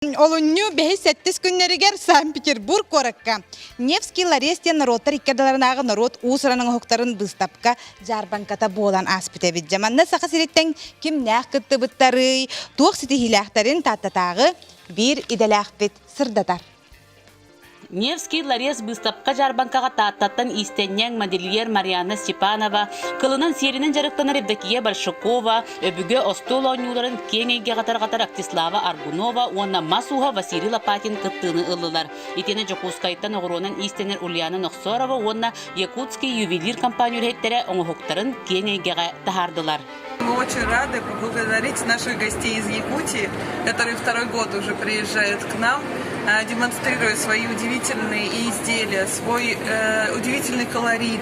Олунньу бэһис-сэттис күннэригэр Санкт-Петербург куоракка Невский ларец диэн норуоттар икки ардыларынааҕы норуот уус-уран оҥоһуктарын быыстапка дьаарбаҥката буолан ааспыт эбит. Дьэ, манна Саха сириттэн кимнээх кыттыбыттарый, туох ситиһиилээхтэрин Тааттатааҕы биир идэлээхпит сырдатар. Невский ларец быыстапка-дьаарбаҥкаҕа Тааттаттан иистэнньэҥ модельер Марианна Степанова, кылынан сиэринэн дьарыктанар Евдокия Большакова, өбүгэ остуол оонньууларын киэҥ эйгэҕэ тарҕатар Ростислава Аргунова уонна мас ууһа Василий Лопатин кыттыыны ыллылар. Итиэннэ Дьокуускайтан оҕуруонан иистэнэр Ульяна Нохсорова уонна Якутский ювелир компания үлэһиттэрэ оҥоһуктарын киэҥ эйгэҕэ таһаардылар. Мы очень рады поблагодарить наших гостей из Якутии, которые второй год уже приезжают к нам, демонстрируя свои удивительные изделия, свой э, удивительный колорит,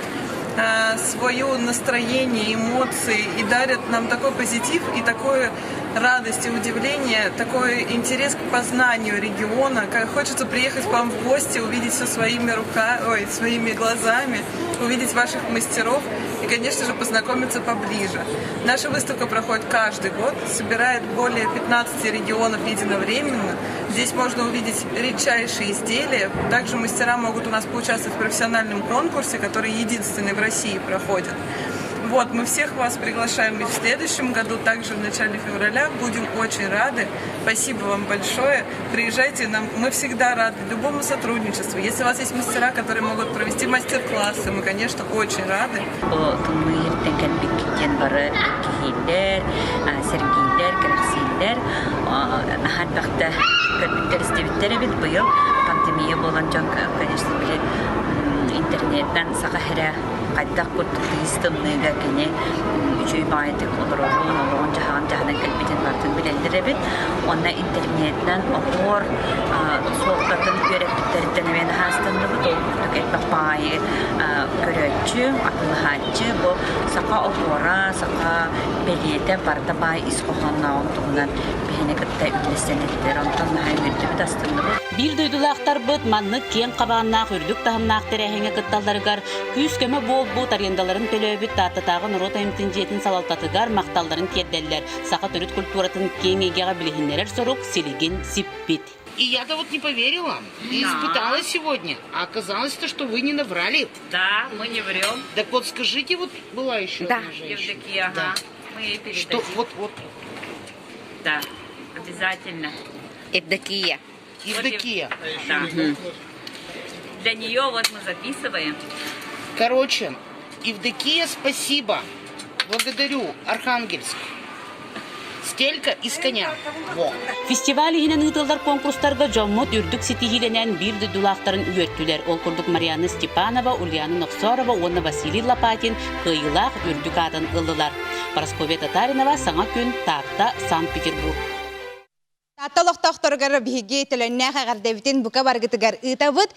э, свое настроение, эмоции и дарят нам такой позитив и такую радость и удивление, такой интерес к познанию региона. Как хочется приехать к вам в гости, увидеть все своими руками, ой, своими глазами, увидеть ваших мастеров и, конечно же, познакомиться поближе. Наша выставка проходит каждый год, собирает более 15 регионов единовременно. Здесь можно увидеть редчайшие изделия. Также мастера могут у нас поучаствовать в профессиональном конкурсе, который единственный в России проходит. Вот, мы всех вас приглашаем и в следующем году, также в начале февраля. Будем очень рады. Спасибо вам большое. Приезжайте, нам, мы всегда рады любому сотрудничеству. Если у вас есть мастера, которые могут провести мастер-классы, мы, конечно, очень рады. Тымныы иһиттэн кэлбиккит диэн бары киһииллэр, сэргииллэр, кэрэхсииллэр. Наһаа элбэхтэ көрбүттэр, истибиттэр эбит. Быйыл пандемия буолан дьон, конечно, били интернеттэн саха сирэ хайдах курдук тыйыс тымныыга кини үчүгэй баҕайытык олорорун, олоҕун-дьаһаҕын дьаһанан кэлбитин барытын билэллэр эбит. Уонна интернетинэн оһуор суолтатын үөрэппиттэриттэн эмиэ наһаастанныбыт. Ол курдук элбэх баҕайы көрөөччү, атыылаһааччы бу саха оһуора, саха бэлиэтэ барыта баай ис хоһооннооҕун туһунан биһини кытта үллэстэн эттилэр. Онтон наһаа үөрдүбүт, астынныбыт. Биир дойдулаахтарбыт маннык киэҥ хабааннаах үрдүк таһымнаах тэрээһиҥҥэ кытталларыгар күүс-көмө буолбут арендаларын төлөөбүт Тааттатааҕы норуот айымньытын дьиэтин салалтатыгар махталларын тиэрдэллэр. Саха төрүт культуратын киэҥ эйгэҕэ билиһиннэрэр сорук силигин сиппит. И я-то вот не поверила. И испытала сегодня. А оказалось то, что вы не наврали. Да, мы не врем. Так вот скажите, вот была еще да, одна женщина. Евдокия, ага. Да. Мы ей передадим. Что, вот, вот. Да, обязательно. Евдокия. Евдокия. Да. Для нее вот мы записываем. Короче, Евдокия, спасибо. Благодарю. Архангельск. Стелька из коня. Во. Фестиваль иһинэн ыытыллар конкурстарга дьоммут үрдүк ситиһиилэнэн биир дойдулаахтарын үөртүлэр. Ол курдук Марианна Степанова, Ульяна Нохсорова уонна Василий Лопатин кыайыылаах үрдүк аатын ыллылар. Парасковья Татаринова «Саҥа күн», Таатта, Санкт-Петербург. Таатта олохтоохторугар биһиги төлөннөөх эҕэрдэбитин бука баргытыгар ыытабыт.